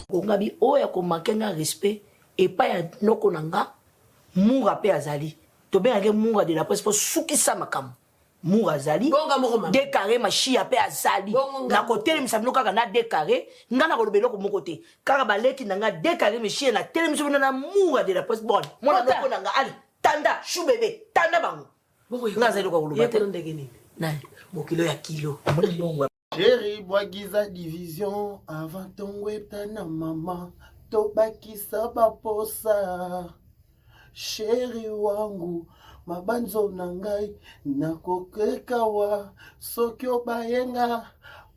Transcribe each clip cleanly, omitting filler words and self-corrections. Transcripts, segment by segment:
Kongabi oyo akomanke nga respect epai ya noko na nga Mura mpe azali, tobengaki Mura de la presse mpo sukisa makambo. Mura azali, de carré Mashiya mpe azali. Nakotelemisa bino kaka na de carré, nga nakoloba eloko moko te, kaka baleki na nga de carré Mashiya, natelemisi bino na Mura de la presse. Bon, mwana noko na nga ali tanda chou bebe tanda bango, nga azali eloko ya koloba te. Ndenge nini bokilo ya kilo? Chéri bwagiza division avant tongo etana mama, tobakisa baposa. Chéri wangu, mabanzo na ngai nakokekawa soki obayenga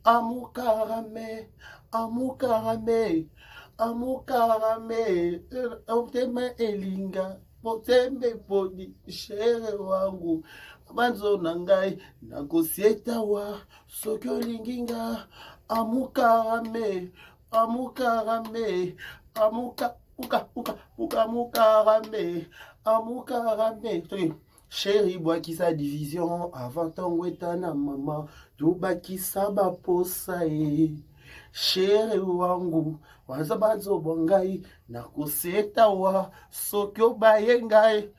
amukarame amukarame amukarame otema elinga potembe podi. Chéri wangu, mabanzo na ngai nakosietawa soki olingi nga amukarame amukarame amuka uka uka uka amukarame amukarame. Soki chéri bwakisa division avant ntongo etana mama, tobakisa baposa ye. Chéri wangu, waza bazobwa ngai nakosetawa soki obaye ngai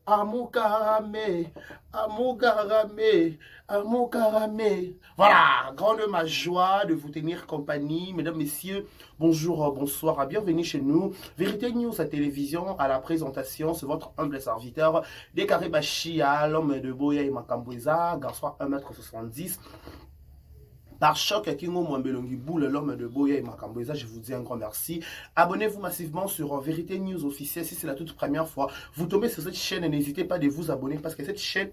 amukarame amukarame amukarame. Voilà, grande ma joie de vous tenir compagnie, mesdames, messieurs. Bonjour, bonsoir, bienvenue chez nous. Vérité News à télévision, à la présentation, c'est votre humble serviteur, Dekaré Bachia, l'homme de Boya et Makambweza, garçon 1m70. Par choc, Kingo Mwambelongi Boule, l'homme de Boya et Makambweza, je vous dis un grand merci. Abonnez-vous massivement sur Vérité News officielle si c'est la toute première fois. Vous tombez sur cette chaîne et n'hésitez pas de vous abonner parce que cette chaîne,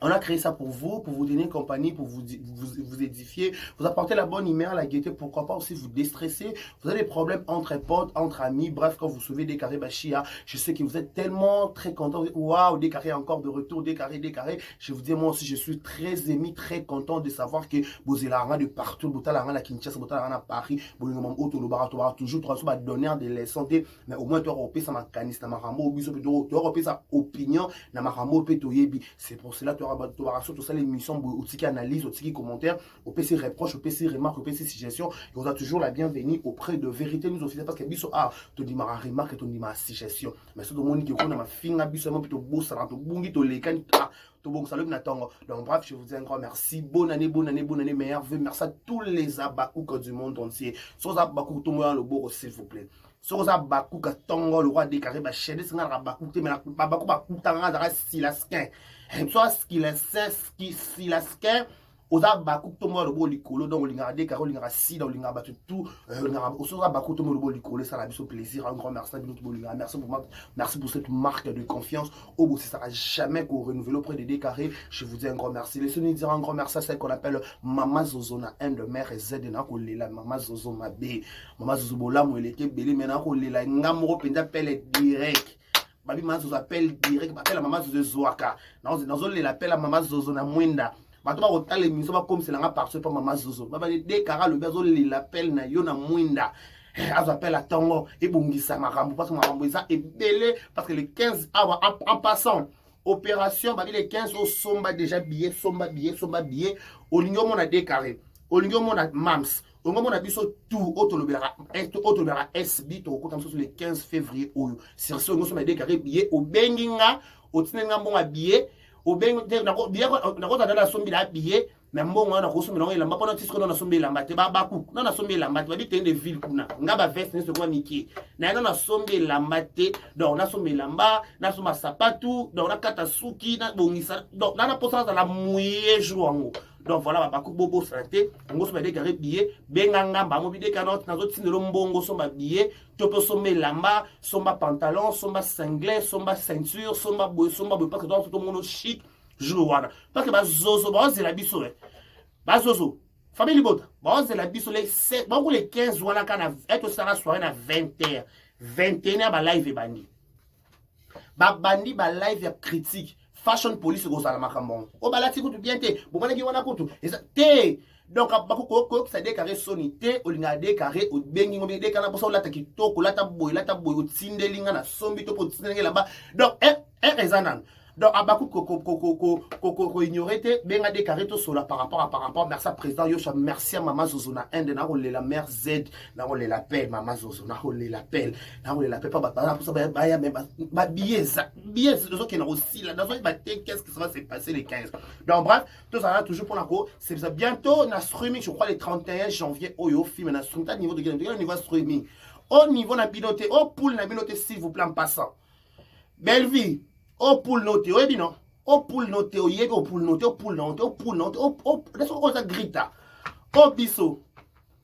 on a créé ça pour vous donner compagnie, pour vous édifier, vous apporter la bonne humeur, la gaieté, pourquoi pas aussi vous déstresser. Vous avez des problèmes entre potes, entre amis, bref, quand vous suivez des carrés Bachia, je sais que vous êtes tellement très content. Waouh, des carrés encore de retour, des carrés, des carrés. Je vous dis, moi aussi, je suis très ému, très content de savoir que vous êtes de partout, vous êtes à Kinshasa, vous êtes à Paris, vous êtes toujours, toujours, donner des leçons, mais au moins, tu as ça ma canisse, na makambo, biso, tu as sa opinion, na makambo, pe toyebi. C'est pour cela tu auras surtout ça l'émission, otiki analyse, otiki commentaire, opesi reproche, opesi remarque, opesi suggestion, et on a toujours la bienvenue auprès de Vérité News officielle parce que biso a tondima remarque, tondima suggestion. Mais surtout moni ki kona mafinga biso mo plutôt bosala to bungi to lekani tobongisa lobi na ntongo. Donc bref, je vous dis un grand merci. Bonne année, bonne année, bonne année, meilleurs vœux. Merci à tous les abakouk du monde entier. Soki abakouk, tomoya loboko, s'il vous plaît. Soki oza bakuka ntongo, le roi décarré bachaîne esengalaka bakuku te, mais babaku bakutanga azalaka silaskin, so askilasin silaskin. Oza bakuku, tomoya lobo likolo. Donc olingaka décarré, olingaka sida, olingaka bato tout, olingaka. Soki oza bakuku, tomoya lobo likolo, esala biso plaisir. Un grand merci na bino to bolingaka. Merci pour, merci pour cette marque de confiance oyo bosisaka jamais ko renouveler auprès de décarré. Je vous dis un grand merci. Laissez-nous dire un grand merci à celle qu'on appelle Mama Zozo na Inde, mère Z. Na kolela Mama Zozo mabe, Mama Zozo bolamu eleki ebele, me na kolela nga moko mpenza pele direct. Babi Mama Zozo appel direct, bapela Mama Zozo ezwaka. Nazolela apela Mama Zozo na mwinda. Bato bakotala émission, bakomiselanga partie mpa Mama Zozo babali Dekara alobi azolela appel na yo na mwinda. Azwa appel ya ntongo, ebongisa makambo parce que makambo eza ebele, parce que le 15 awa, en passant opération babi le 15, osomba déjà billet, somba billet, somba billet. Olingi omona Decarré, olingi omona Mams, olingi omona biso tout oyo tolobelaka, oyo tolobelaka SB, tokokota mosusu le 15 février oyo. Sur ce, olingi osomba Decarré billet, obengi nga, otindeli nga mbongo ya billet, obengi nakozala nasombi na billet, mais mbongo wana nakosombela yango elamba mpona tisiko. Nasombi elamba te, babaku na nasombi elamba te, babi tende ville kuna nga baveste nyonso ekoma mike na ye. Nasombi elamba te, donc nasomba elamba, nasomba sapatu, donc nakata suki, nabongisa, donc na naposa nazala mouye jour yango. Donc voilà, babaku bobosana te yango. Somba Decarré billet, benga ngamba yango bideka nazotindela mbongo, somba billet to mpe somba elamba, somba pantalon, somba singlet, somba ceinture, somba boye, somba boye, parce que tomono chic jour wana, parce que bazozo baozela biso, bazozo famille libota baozela biso bango le 15 wana kaka na tosala soirée na 20 heures, 21 heures balive ebandi, babandi balive ya critique. Fashion police ekozala makambo yango oyo balati kutu bien te, bomonaki wana kutu eza te. Donc bakoyokisa Decarré soni te. Olingaka Decarré, obengi ngo Decarré, mposa olata kitoko, olata boye, olata boye, otindeli nga na sombi to mpo otindeli nga elamba. Donc eza nano. Donc abaku koignore te, benga de carré tosola par rapport à par rapport. Merci à président Yoshua, merci à mama Zozo na Inde, nakolela mère Z, nakolela pelle mama Zozo, nakolela pelle, nakolela pelle pa bato baza mposa baya, me babillet eza billet ezokende kosila, nazoyeba te qu'est-ce qui va se passer le 15. Donc bref, tozala toujours mpona ko c'est bientôt na streaming, je crois le 31 janvier oyo film na streaming. Ta niveau de niveau streaming au niveau na bino te, au pool na bino te, s'il vous plaît. En passant, Bellevie o pool no te, oyebi no o pool no te, oyebi o pool no te, o pool no te, o pool no te, o oza grita o biso,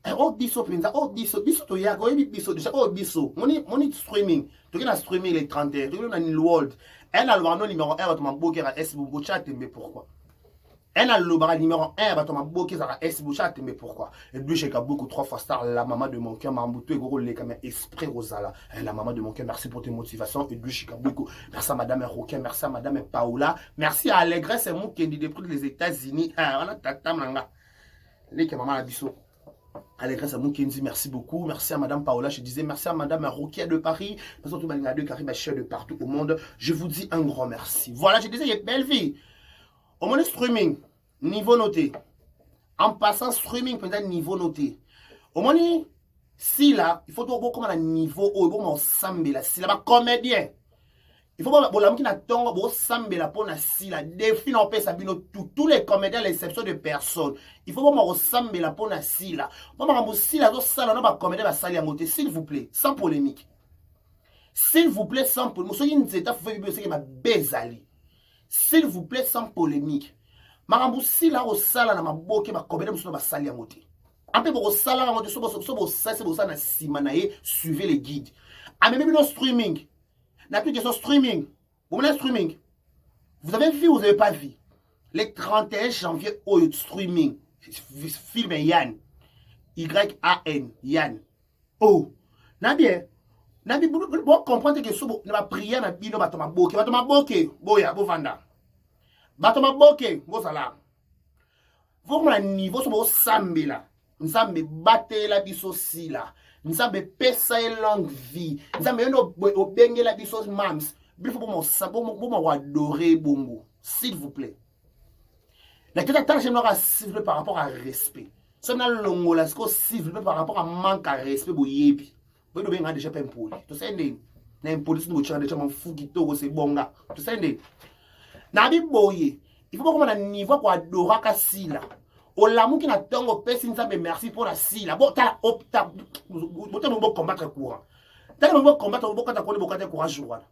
o biso mpenza, o biso, biso toyaka, oyebi biso déjà, o biso moni moni streaming. Toki na streaming le 31, toki na New World. E nalobaka no numéro 1, bato mabokera s botya tembe. Pourquoi e nalobaka numéro 1 ya bato maboki ezalaka s botya tembe? Pourquoi? Edouche Kaboukou, trois fois star, la maman de mon cœur, Mambutu ekoleka, mais esprit Rosala, la maman de mon cœur, merci pour tes motivations, Edouche Kaboukou. Merci à madame Roquin, merci à madame Paola, merci à Allégresse Moukendi depuis les États-Unis. Ah, wana tata nanga leke maman na biso. Allégresse Moukenzi, merci beaucoup. Merci à Madame Paola, je disais merci à Madame Roquia de Paris. Parce que tout le deux carré, de partout au monde. Je vous dis un grand merci. Voilà, je disais, il y a belle vie. Au moins, streaming, niveau noté. En passant streaming, peut-être niveau noté. Au moins, si là, il faut tout comme un niveau où bon osambela si là comédien. Il faut bolamuki na ntongo, bosambela mpona Sila. Défi na opesa bino tous les comédiens, l'exception de personne, il faut boma kosambela mpona Sila, mpo makambo Sila azosala na bacomédien basali yango te. S'il vous plaît, sans polémique, s'il vous plaît, sans polémique. Soki nzete afufe bibi, oseki mabe ezali. S'il vous plaît, sans polémique, makambo Sila akosala na maboke, bacomédien mosusu na basali yango te. Ampe bokosala yango te. So bosali, bosala na nsima na ye. Suivez les guides, amemi bino streaming na plus question streaming. Bomona streaming, vous avez vu ou vous avez pas vu le 31 janvier oyo streaming film Yann, Yan, Yann oh na bien na bi bo comprendre que so na baprière na bino, bato maboke, bato maboke boya bovanda, bato maboke bozala vokoma na niveau so bosambela. Nzambe batela biso Sila, Nzambe pesa ye longue vie, Nzambe yo nde obengela biso mams bino, fo boma koadore bongo. S'il vous plaît, na keta tala chaîne naka, s'il vous plaît, par rapport à respect, so nalongola siko, s'il vous plaît, par rapport à manque à respect. Boyebi, boyebi, obenga déjà mpe impoli, tosali ndeni na impoli soki botyaka déjà mafu kitoko sebonga, tosali ndeni na biboye. Il faut bokoma na niveau koadoraka Sila. Olamuki na ntongo, opesi Nzambe merci mpo na Sila. Botala, botala, bocombattre courant, tala, bocombattre, bokata koni, bokata courant jour wana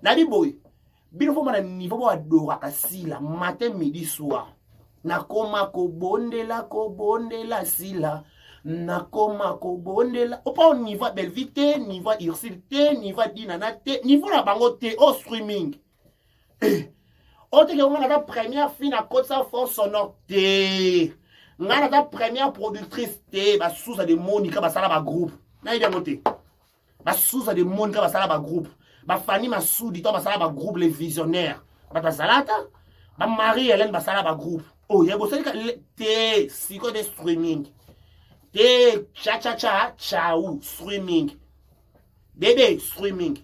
na biboye. Bino fo na niveau boadoraka Sila matin, midi, soir. Nakoma kobondela, kobondela Sila, nakoma kobondela opa au niveau ya Bellevie te, niveau ya Ursile te, niveau ya Dinana te, niveau na bango te. O streaming oyo teke, nga naza première fille nakotisa fond sonore te, ngai naza première productrice te. Basusa de Monika basala bagroupe, nayebi yango te. Basusa de Monika basala bagroupe, bafani Masudi to basala bagroupe, les visionnaires, bato bazala ata bamarie Hélène basala bagroupe oyo ya bosalika te. Sikoyo te streaming te, cha cha cha chau streaming, bebe streaming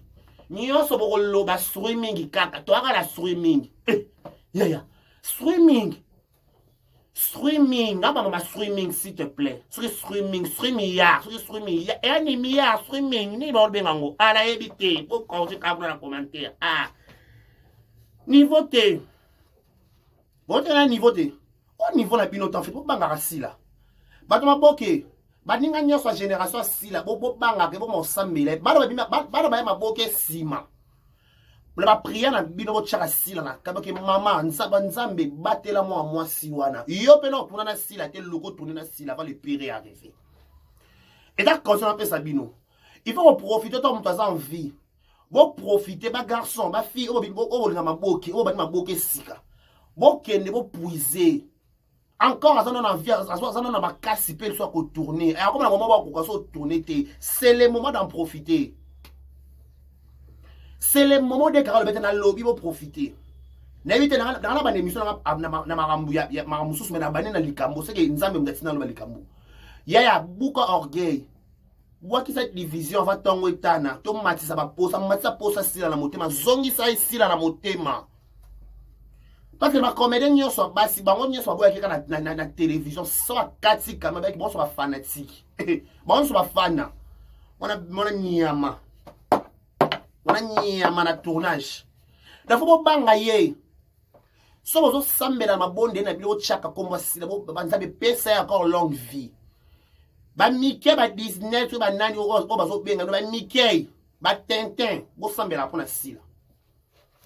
nyonso bokoloba streaming kaka, toyaka na streaming. Eh, yaya, streaming, streaming, abamama streaming, s'il te plaît. Soki streaming, streaming ya, soki streaming ya eyanimi ya streaming nini baolobenga yango, nayebi te. Bokonzi kaka kuna na commentaire. Ah, niveau te, botela niveau te, o niveau na bino te. En fait, bobangaka Sila, bato maboke, baninga nyonso ya génération ya Sila, bobangaka, boma osambela. Bana baya maboke nsima na baprière na bino, botyaka Sila na kaboke. Mama Nzambe batela mwa mwasi wana. Yo mpe na otuna na Sila te, loko tourne na Sila avant le pire arrivé. Eza conseil napesa bino, il faut koprofite to moto aza en vie, boprofite. Bagarçon, bafille oyo bolinga maboke, oyo bani maboke esika bokende, bopuise encore, aza nano na vie, aza nano na makasi mpe so akotourne, akoma na moment bakoka so otourne te. C'est le moment d'en profiter, c'est le moment de kaka lobete nalobi, boprofite. Nayebi te, nanga na bana émission na makambo ya makambo mosusu, me na bani na likambo seke Nzambe moto atina aloba likambo yaya. Buka orgueil, bwakisa division ava ntongo etana, tomatisa baposa, matisa posa Sila na motema, zongisa esila na motema. Parce que ba comédien nyonso basi bango nyonso baboyaki kaka na, na, na, na télévision so bakati kama bayaki bango nyonso bafanatike bango nyonso bafana wana wana nyama wana nyama na tournage dafo bobanga ye so bozosambela mabonde na bino otyaka nkombo asila banzambe pesa ye encore longue vie bamike ba 19 to banani oyo bazobenga no bamike batintin bosambela mpo na sila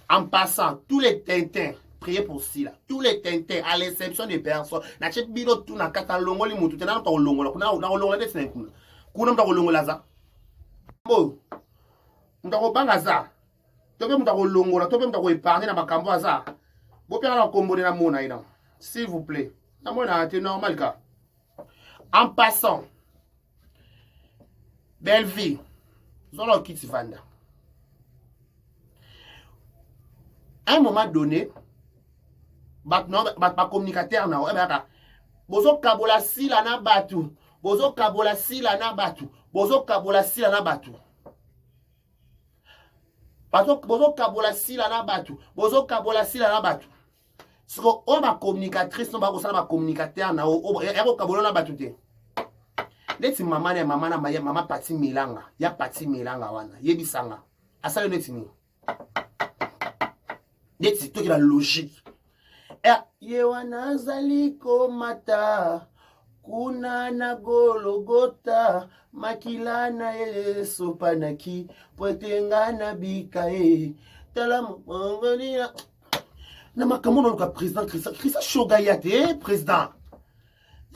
En passant, tous les tintins, priez pour Sila. Tous les tintins, à l'exception de personne. Na che bino tout na kata longoli mutu te na to longola kuna na longola ndeti na kuna. Kuna mta kolongola za. Bo. Mta kobanga za. To pe mta kolongola, to pe mta ko épargner na makambo aza. Bo pe na kombo na mona ina. S'il vous plaît. Na mona te normal ka. En passant, Belle vie. Zola okiti vanda. À un moment donné, bato ba communicateur na oyo bayaka bozokabola sila na bato bozokabola sila na bato bozokabola sila na bato bozokabola sila na bato bozokabola sila na bato siko oyo bacommunicatrice no bakosala bacommunicateur na ya kokabola na bato te neti mama na mama na mama pati melanga ya pati melanga wana yebisanga asali neti nini neti toki na logique eh, ye wana azali komata kuna na gologota makila na ye esopanaki po ete nga nabika ye tala mongoli na makambo naluka président christian christian shoga ya te eh, président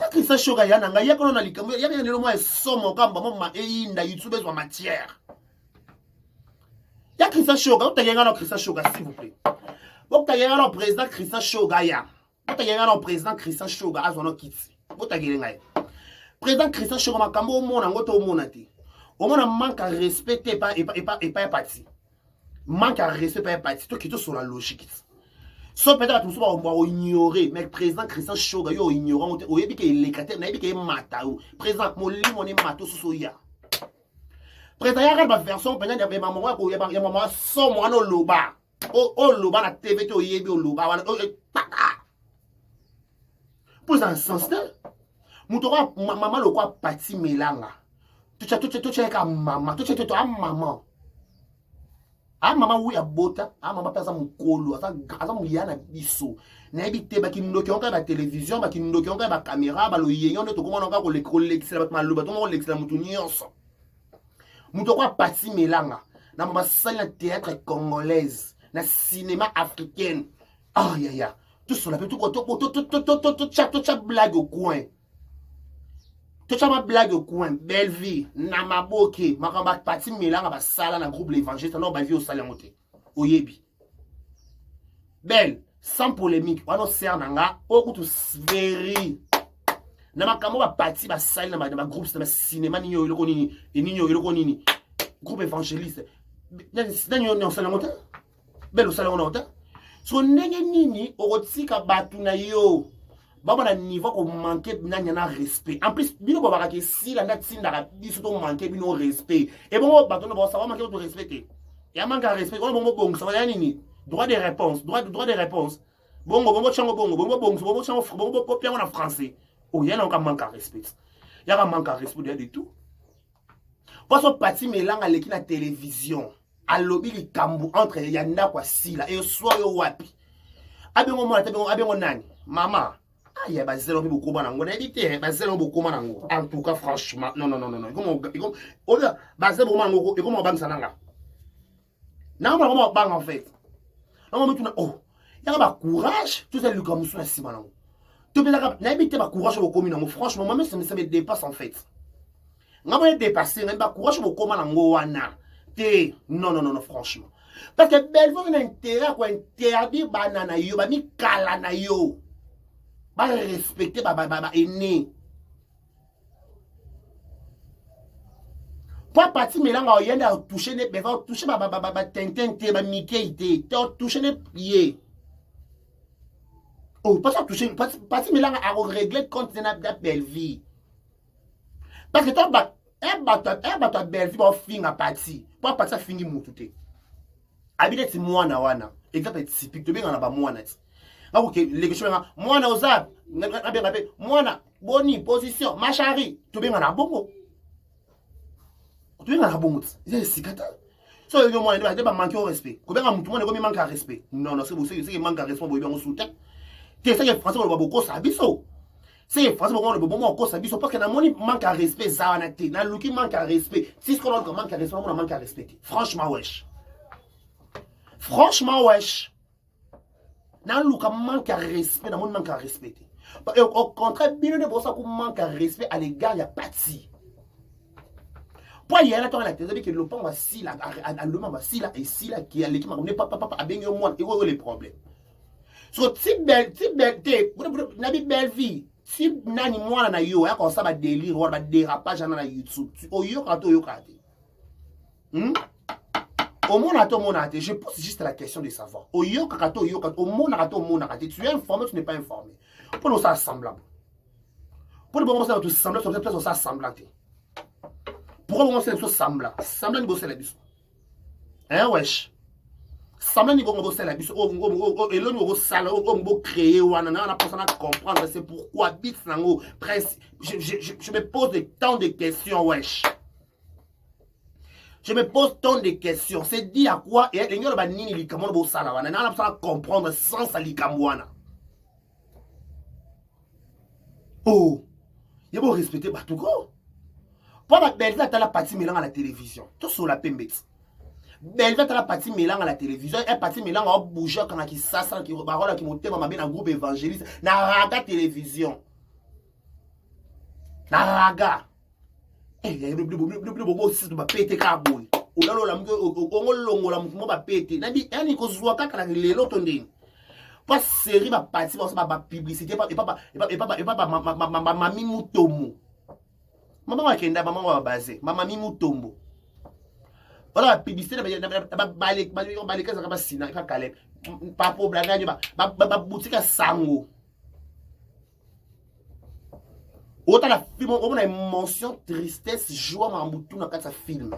ya christian shoga ya na ngai yaka na likambo yaka ya lelo mwa esomo kamba mwa eyinda youtube ezwa matière ya christian shoga otake nga na christian shoga s'il vous plaît bokutake nga na président christian shoga ya botake nga na président christian shoga azwa no kiti botakele ngai président christian shoga makambo omona yango to omona te omona manque ya respect te epa ya pati manque ya respect epa ya pati toki tosola logique so peut-être bato mosusu bakoignore mais président christian shoga yo oignore yango te oyebi ke eleka te nayebi ke emata yo président molimo ne mata osusu oya président yaka na baversion mpenza ya mama somo wana oloba oloba na tv te oyebi oloba wana paka mpo eza na sens te moto okoa mama lokwa pati melanga totyaka mama totya toto a mama a mama wi abota a mama mpe aza mokolo aza moya na biso nayebi te bakindoki yango kaka batelevizio bakindoki yango kaka bakamera baloyenge nde tokomona kaka kolekisela bato maloba tokoma kolekisela moto nyonso moto okoa pati melanga na basali na théâtre congolaise na cinéma africaine ah yaya tosola mpe totya blague au coin totya ma blague au coin belle vie na maboke makambo bapati melanga basala na groupe l'évangéliste na bavie osala yango te oyebi belle sans polémique wana osere na nga oyo kutu veri na makambo bapati basali na bagroupe na bacinema nini oyo eloko nini enini oyo eloko nini groupe évangéliste nani oyo osala yango te bele osala yango na te so ndenge nini okotika bato na yo baba na niveau komanke nani na respect en plus bino bobakaka esila nde atindaka biso tomanke bino respect ebongo bato na baosala bamanke bato respect te ya manque ya respect wana bongo bongisa ya nini droit de réponse droit, droit de réponse bongo bongo tiango bongo bongo bongisa bongo tiango bongo bopiango na français oya na oka manque ya respect yaka manque ya respect ya de tout poso pati melanga aleki na télévision alobi likambo entre ya ndako asila eswa yo wapi abengo mwana te abengo nani mama aya bazelo mpe bokoma nango nayebi te bazelo bokoma nango en tout cas franchement non non non non oyo bazelo bokoma nango ekoma kobangisa nanga nango mona koma kobanga en fait nango mituna oh yaka bacourage tozali luka mosusu na nsima nango topelaka nayebi te bacourage oyo bokomi nango franchement moi même ça me dépasse en fait nga mona dépasse ngai bacourage bokoma nango wana te non non non franchement parce que bellevue na intérêt ya kointerdire bana na yo bamikala na yo barespecte baene po apati melanga oyende atouche ne beva otouche batintin te bamikei te te otouche ne ye oh, parce atouche pati melanga akoregle compte na bellevie parce que to bato ya bellevie baofinga pati po pati afingi mutu te abi neti mwana wana exemple typique tobengana bamwana ti Ngakoke lekesho nga mwana oza nabenga mpe mwana boni position ma chérie tobenga na bongo. Tobenga na bongo ti. Eza esika ta. So yo mwana nde ba manque au respect. Kobenga mutu mwana ekomi manque ya respect. Non non, c'est c'est manque ya respect boyebi yango sous te. Te c'est que français boloba bokosa biso. C'est français boloba bomo okosa biso parce que namoni manque ya respect eza wana te. Naluki manque ya respect. Si ce qu'on a manque ya respect, namona manque ya respect te. Franchement wesh. Franchement wesh. Naluka manque ya respect, namoni manque ya respect te. Au contraire, bino nde bosa ku manque ya respect à l'égard ya Paty. Po ayela ntango na tezali ke lopango asila aloma basila esila ke aleki makambo ne papa papa abengi yo mwana ekoyo le problème. So ti belle ti belle te na bi belle vie ti nani mwana na yo ayaka kosala ba délire wana ba dérapage wana na YouTube oyokaka te oyokaka te. Omona te omona te. Je pose juste la question de savoir. Oyokaka te oyokaka omonaka te omonaka te. Tu es informé tu n'es pas informé. Mpo na osala semblant. Mpo na bongo osala bato semblant sur place osala semblant te. Pourquoi bongo osala biso semblant? Semblant ni bosala biso. Hein wesh. Semblant ni bongo bosala biso. Eloni okosala oyo bo créer wana na na posa na comprendre c'est pourquoi bit nango prince je me pose de tant de questions wesh. Je me pose tant de questions. C'est dit à quoi? Et les gens nini likambo bosala wana. Na na comprendre sens ya likambo wana. Oh, il faut respecter bato ko. Po ba Bellevue atala Paty Melanga la télévision. Tout sur la pembe. Bellevue atala Paty Melanga la télévision. Et Paty Melanga a bougé quand qui sasa qui barola qui motema mabe na groupe évangéliste na raga télévision. Na raga. Bapete kaka boye olalola ongolongola motu mo bapete nabi yani kozwa kaka na lelo to ndenge po série bapati baosa bapublicité epa bamami mutombo mama bakenda mama wa babase mamami mutombo wana bapublicité baleka ezaka basina epa kaleb papo blanani baboutique ya sango otala film omona émotion tristesse joie makambo tu na kati ya film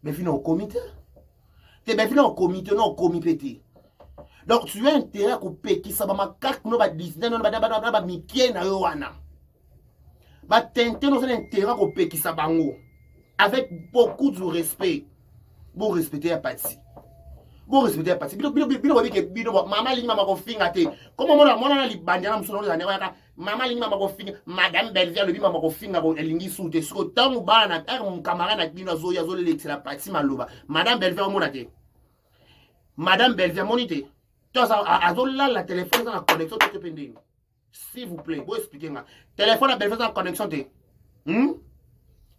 befina okomi te te befina okomi te na okomi mpe te donc tu as intérêt ya kopekisa bamakake no badisney no na bamikie na yo wana batente no oza na intérêt ya kopekisa bango avec beaucoup du respect. Bo respecter ya Paty. Bo respecter ya Paty. Bino bino bino babike bino mama alingi mama kofinga te. Comment mona mona na libandi na musono na yaka mama alingi mama kofinga madame Bellevue alobi mama kofinga ko elingi su te. Siko tangu bana na er camarade na bino azoya azolekisela Paty maloba. Madame Bellevue omona te. Madame Bellevue amoni te. To azolala téléphone eza na connexion te mpe ndenge. S'il vous plaît, bo expliquer nga. Téléphone à Belle eza na connexion te.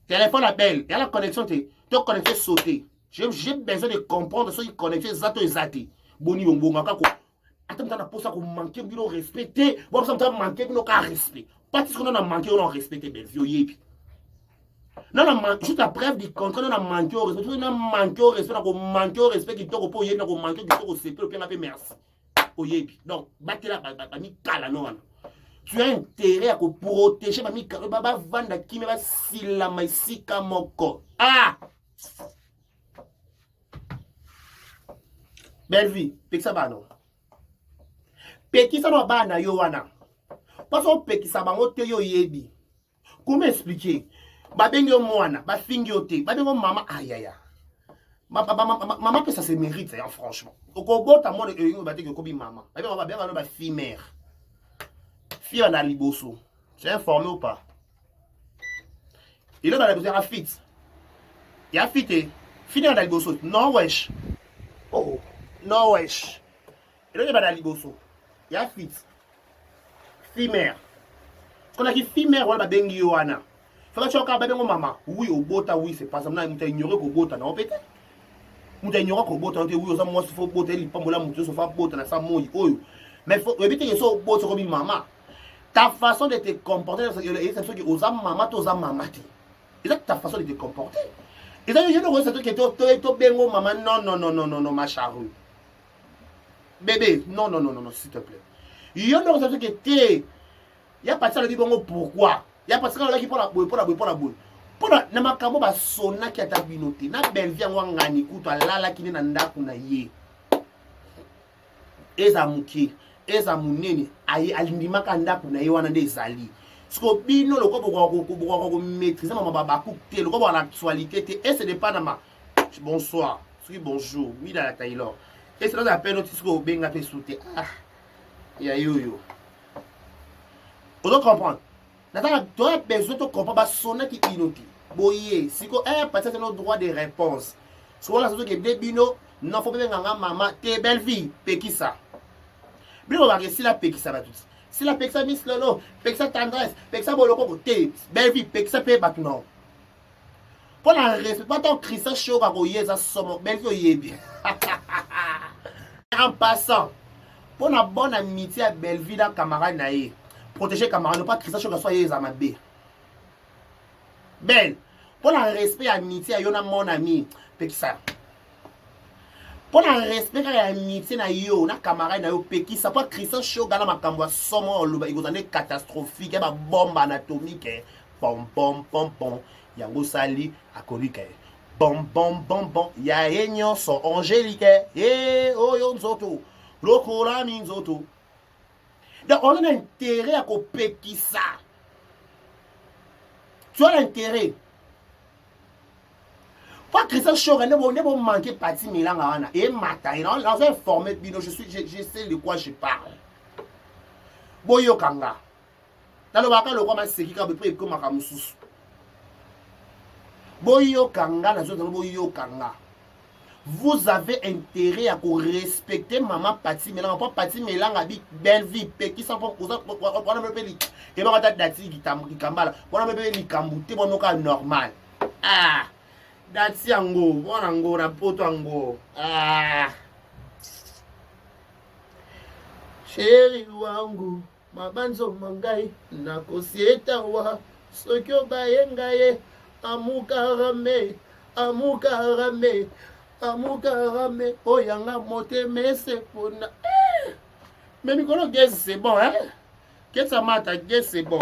Téléphone à Belle, ya la connexion te. To connexion sauter. J'ai besoin de comprendre soki connexion eza to eza te. Boni bonga kako. Ata mutana posa ko manquer bino respect te. Bo posa mutana manquer bino ka respect. Pas ce qu'on a manqué, on a respecté Belle oyebi. Non, non, juste la preuve du contraire, on a manqué au respect. On a manqué au respect, on a manqué au respect qui toko po yebi, on a manqué qui toko sepelo pe na pe merci. Oyebi. Donc, batela bamikala no wana. Tu as intérêt à protéger bamikala bavanda kimia basilama esika moko. Ah! Bellevue, pekisa bana. Pekisa no bana yo wana. Parce que pekisa bango te yo yebi. Comment expliquer? Babengi yo mwana, bafingi yo te, babengi yo mama ayaya. Maman pe ça se mérite hein, franchement. Okobota mwana eyo bateki okobi mama. Babengi babengi ba fille mère. Fille na liboso. Tu es informé ou pas? Il est dans la liboso ya fit. Ya fit te. Fille na liboso. Non wesh. Oh, non wesh. Il est dans la liboso. Ya fit. Fille mère. Konaki fille mère wana babengi yo wana. Faka choka babengo mama. Oui obota oui c'est pas ça. Na muta ignorer ko bota na opete. Muta ignorer ko bota te oui oza mwasi fo bota lipambola mutu so fa bota na sa moi oyo. Mais faut éviter que so bota komi mama. Ta façon de te comporter c'est ce que oza mama to oza mama te. Eza ta façon de te comporter. Eza yo no ko que to to to bengo mama non non non non non non ma charrue. Bébé non non non non s'il te plaît. Yo no ko que te ya pati alobi bongo pourquoi? Ya pati alobaki mpona boye mpona boye mpona boye. Mpona na makambo basonaki ata bino te. Na Bellevue yango angani kutu alalaki nde na ndako na ye. Eza moke. Eza monene aye alindimaka ndako na ye wana nde ezali. Siko bino lokola bokoka komaîtrise mama babakuku te, lokola bokoka na actualité te, ese dépend na ma bonsoir soki bonjour mida ya Taylor ese naza pene oti soki obenga mpe su te ah ya yoyo ozo comprendre naza na toya besoin to comprendre basonaki bino te boye siko eh pati no droit de réponse siko wana soki ede bino non fo bebenga nga mama te belle vie pekisa bino bobaka esila pekisa bato ti sila pekisa miss lolo pekisa tendresse pekisa bolokoko te belle vie pekisa mpe bato nao mpo na respect mpo ntango christian shoka koye eza somo belle vie oyebi en passant mpo na bonne amitié ya bellevue na camarade na ye protéger camarade pas christian shoka so aye eza mabe belle mpo na respect ya amitié ya yo na mon ami pekisa mpo na respect kaka ya amitié na yo na camarade na yo pekisa mpo christian shoga na makambo ya somo oloba ekozala nde catastrophique ya babombe anatomike pom pom pom pom yango osali akolika ye bom bom bom bom ya ye nyonso angelique ye oyo nzoto lokola minzoto donc on a intérêt ya kopekisa tu as l'intérêt po christian shoga nde bo nde bo manquer parti melanga wana emata ye nazo informer bino je suis je, je sais de quoi je parle boyoka nga nalobaka lokwa maseki kaka mpo ekomaka mosusu boyoka nga nazozala boyoka nga vous avez intérêt ya korespecte mama pati melanga mpo pati melanga bi belle vie pekisa mpo wana mpe ebaka ata dati likambala wana mpe likambo te bonoka normal ah dati yango mwana yango na poto yango ah sheri wangu Mabanzo ma ngai nakosietawa soki obaye ngai amukarame amukarame amukarame oyanga motema esepona eh! mais mikolo gaz c'est bon hein ketsa mata gaz c'est bon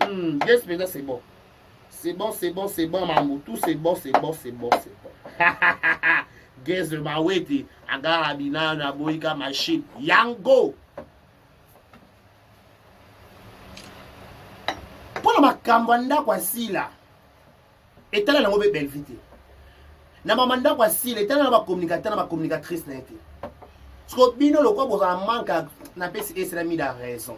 hmm, gaz mpenza c'est bon c'est bon c'est bon c'est bon mambo tout c'est bon c'est bon c'est bon c'est bon gaz mawete agara binano aboyika machine yango mpo na makambo ya ndako ya sila etala yango mpe bellevue te na mama ndako ya sila etala na bacommunicateur na bacommunicatrice na ye te siko bino lokwa bozala manque napesi esela mida raison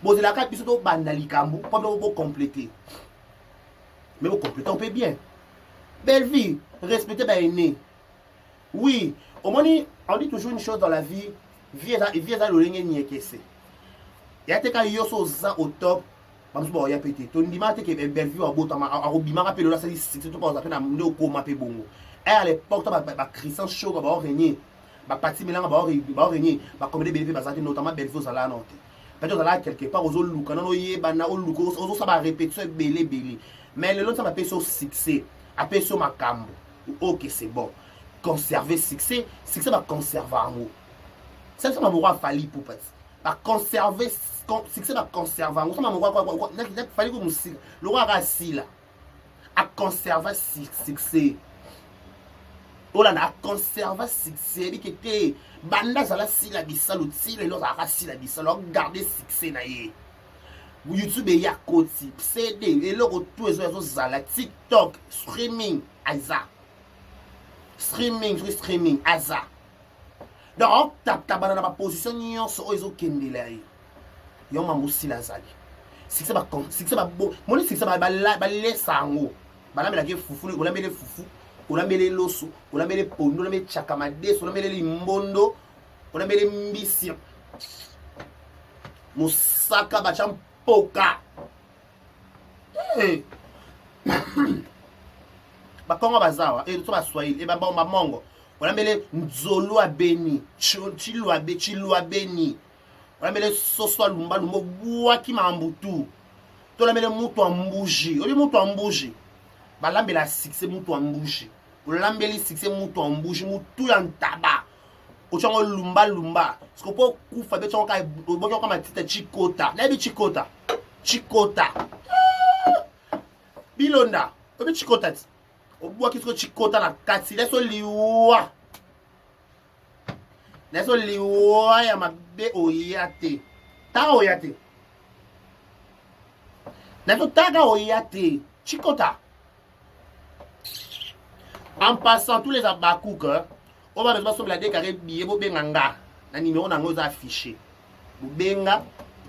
bozelaka biso tobanda likambo mpo bino bocomplete mais bocomplete mpe bien bellevue respecte baene Oui, omoni, on dit toujours une chose dans la vie, vie eza vie eza lolenge niekese. Ya te ka yo so oza au top, bamosusu bakoya mpe te. Tondima te ke Bellevue abotama, akobimaka mpe lelo asali succès to mpe aza mpe na nde okoma mpe bongo. Eh, à l'époque, ba, ba Christian Shoga bao régner, ba Paty Melanga bao bao régner, ba comédie ebele mpe baza te, notamment Bellevue ozala nano te. Peut-être ozalaka quelque part ozoluka nano oyebana, oluka ozosala ba répétition ebele ebele. Mais lelo Nzambe apesi yo succès, apesi yo makambo. Ok c'est bon conserver succès succès ba conserver yango salisa maboko ya Fally Ipupa ti ba conserver succès ba conserver yango sama maboko Fally ko musika lokola kaka sila a conserver succès olanda a conserver succès ebike te banda azala sila bisalu ti lelo azalaka sila bisalu agarde succès na ye youtube eya koti cd eloko tu ezo ezozala tiktok streaming aza streaming soki streaming aza donc aotabana na baposition nyonso oyo ezokendela ye yo mambo osila azali succès moni succès balesa yango balambelaki ye fufu olambeli fufu olambeli loso olambeli pondu olambeli chakamadeso olambeli limbondo olambeli mbisi mosaka batya mpoka hey. bakongo bazawa eh, to baswahili eh, bamongo olambele nzolo ya beni chilwabe chilwa beni olambele soso ya lumbalumba obwaki makambo tu tolambele mutu ya mbuji oyebi mutu ya mbuji balambela succès mutu ya mbuji olambeli succès mutu ya mbuji mutu ya ntaba otya yango lumba lumba siko mpo okufa be tyango oboki yango matita chikota nayebi chikota chikota ah! bilonda oyebi chikota ti obwaki siko chikota na kati leso liwa. Nazo liwa ya mabe oya te. Taka oya te. Nazo taka oya te. Chikota. En passant tous les abakouk, hein, oyo bana basombela de carré billet bobenga nga na numéro na yango eza affiché. Bobenga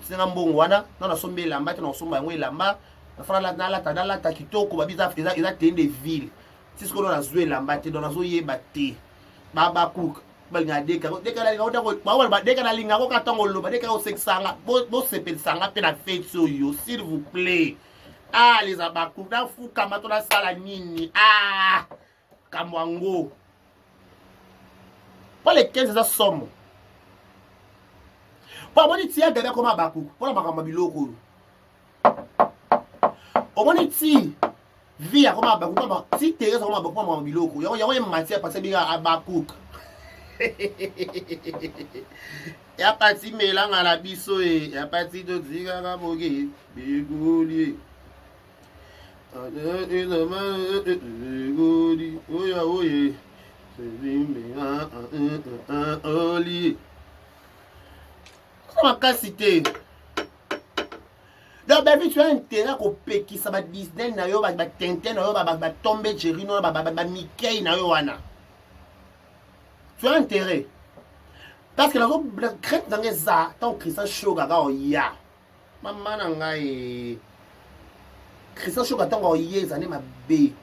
tinga mbongo wana na nasombi elamba te na kosomba yango elamba nafana nalata nalata kitoko babi eza eza tenue de ville ti sikoyo nazwi elamba te donc nazoyeba te babakouk balinga deka deka nalinga ntango baoloba deka nalinga ko kaka ntango oloba deka osekisa nga bosepelisa nga mpe na feti oyo s'il vous plaît ah les abaku nafukama to nasala nini ah kambo yango mpo le 15 eza somo mpo amoni tia gabi akoma abakuku mpo na makambo ya biloko oyo omoni ti vie akoma abakuk mama ti Therese akoma abakuk mama biloko yango yango ye matière parce bika abakuk ya pati melanga na biso e ya pati totikaka boke begolie oya oye olie makasi te. Donc Bellevue, tu as intérêt à kopekisa ba Disney na yo, ba Tintin na yo, ba ba Tombe Jerry na yo, ba ba Mickey na yo wana. Tu as intérêt. Parce que nazo crainte na ngai eza tant Christian Shoga ka oya. Mama na ngai Christian Shoga tango oye ezali mabe.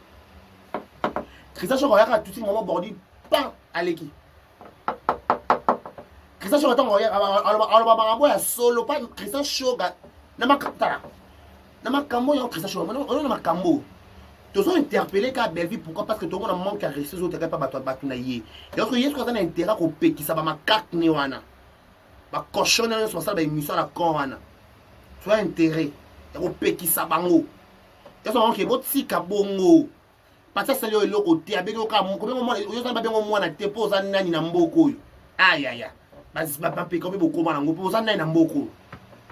Christian Shoga oyaka tuti mama bordi pan aleki. Christian Shoga ntango aloba makambo ya solo pa Christian Shoga na tala na makambo oyo Christian Shoga oyo na makambo tozo interpeller ka Bellevue pourquoi parce que tomona manque ya respect ozotaka pa bato bato na ye yango ye soki aza na intérêt kopekisa bamakake ne wana bacochon na nyonso basala baémission na con wana toza intérêt ya kopekisa bango yaso bango ke botika bongo Pati asali yo eloko te, abengi yo kaka kobenga mwana, yo oza babengo mwana te mpo oza nani na mboka oyo. Ayaya, bapeka mpe bokoma nango mpo oza nani na mboka oyo.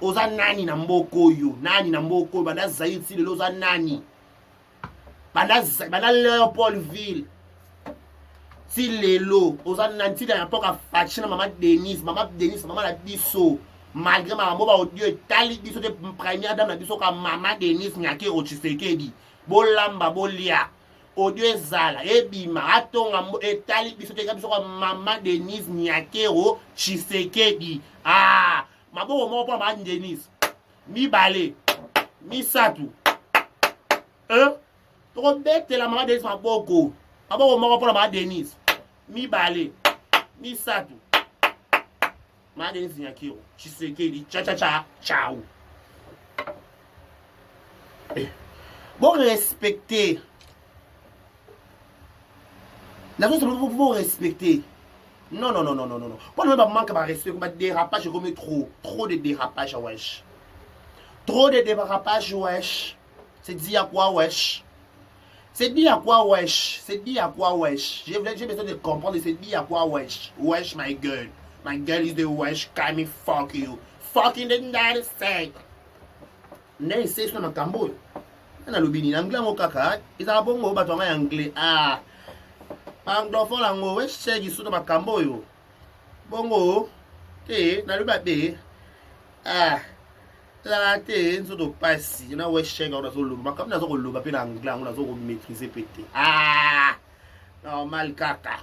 Oza nani na mboka oyo? Nani na mboka oyo? Banda Zaïre ti lelo oza nani? Banda banda Léopoldville ti lelo oza nani? Ti na epoque ya Fatshi na mama Denise, mama Denise mama na biso malgré makambo ba audio etali biso te, première dame na biso ka mama Denise Nyakeru Tshisekedi. Bolamba bolia audio ezala ebima atonga mbo etali biso te biso kwa mama Denise Nyakero Tshisekedi ah maboko moko mpo mama Denise mibale misato eh tokobetela mama Denise maboko maboko moko mpo na mama Denise mibale misato mama Denise Nyakero Tshisekedi cha cha cha ciao eh. Bo respecter. Nazo bo respecter. Non non non non non non. Pour le manque ba respect, ba dérapage comme trop, trop de dérapage wesh. Trop de dérapage wesh. C'est dit à quoi wesh? C'est dit à quoi wesh? C'est dit à quoi wesh? J'ai besoin de comprendre, c'est dit à quoi wesh? Wesh my girl. My girl is the wesh, come fuck you. Fucking the United States. Nde ese na makambo oyo nga nalobi nini anglais yango kaka ezala bongo bato yanga ya anglais ah anglophone yango weshegi soto makambo oyo bongo te nalobi mabe ah ezala te nzoto pasi na wesheg yango nazoloba makambo naza koloba mpe na anglais yango naza komaîtrise mpe te ah normal kaka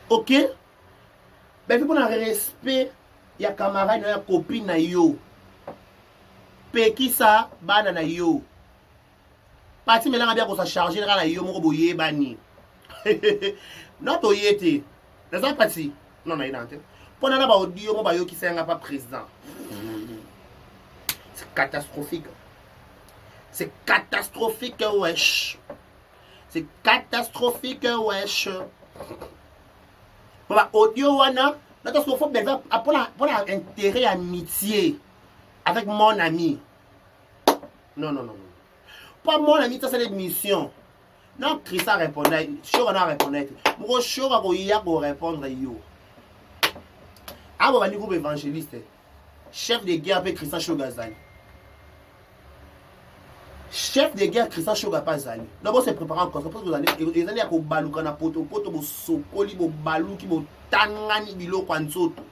ok Bellevue pona respect ya camarade na ya copine na yo pekisa bana na yo pati melanga bia kosa charge kaka na yo moko boyebani non toye te naza pati non naye na te mpo nana baaudio mo bayokisa yanga pa président c'est catastrophique c'est catastrophique wesh c'est catastrophique wesh ba audio wana nata soko fo Bellevue pona pona intérêt ya amitié avec mon ami non non non non pas mon ami ça c'est l'émission non Christian répondait Shoka na répondait te moko Shoka koya ko répondre yo awa bandi groupe évangéliste chef de guerre mpe Christian Shoga azali. Chef de guerre Christian Shoga mpe azali. Donc bo se préparer en conséquence parce que ezali ya kobaluka na potopoto, bosokoli, bobaluki, botangani biloko ya nzoto.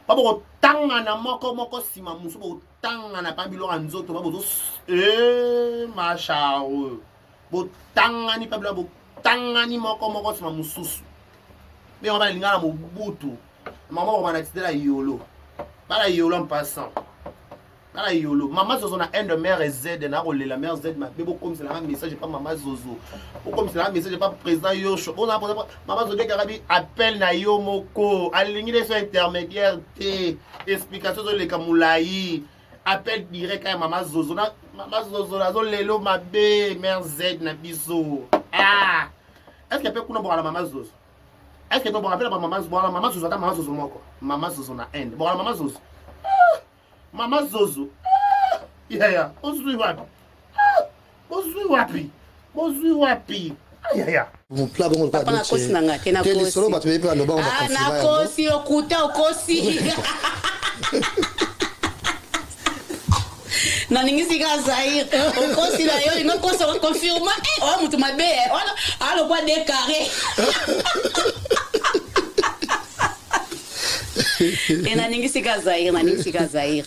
Ba bokotangana moko moko nsima mosusu, botangana mpe biloko ya nzoto, ba bozo eh macharo. Botangani mpe biloko, botangani moko moko nsima mosusu. Mpe yango balinga na mobutu. Mama bakobanda titela yolo. Bala yolo en passant. Bala yolo. Mama Zozo na Inde mère Z na kolela mère Z mabe bokomisela nga message pa mama Zozo. Bokomisela nga message pa président Yosho. Bona mama Zozo kaka bi appel na yo moko. Alingi leso intermédiaire te. Explication zo leka mulayi. Appel direct ya mama Zozo na mama Zozo nazo lelo mabe mère Z na biso. Ah! Est-ce que pe kuna bokala mama Zozo? Est-ce que bokala pe mama Zozo? Bokala mama Zozo ata mama Zozo moko. Mama Zozo na Inde. Bokala mama Zozo. Ah! Mama Zozo. Ah! Yaya, ozwi wapi? Ah! Ozwi wapi? Ozwi wapi? Ayaya. Mopla bongo Papa nakosi na nga te nakosi. Lisolo bato bayebi baloba ngo ah, nakosi lokuta okosi. Naningisi kaka Zaire okosi na yo lingo kosa okonfirma eh, oya moto mabe eh, wana alokwa de carré e naningisi kaka Zaire naningisi kaka Zaire.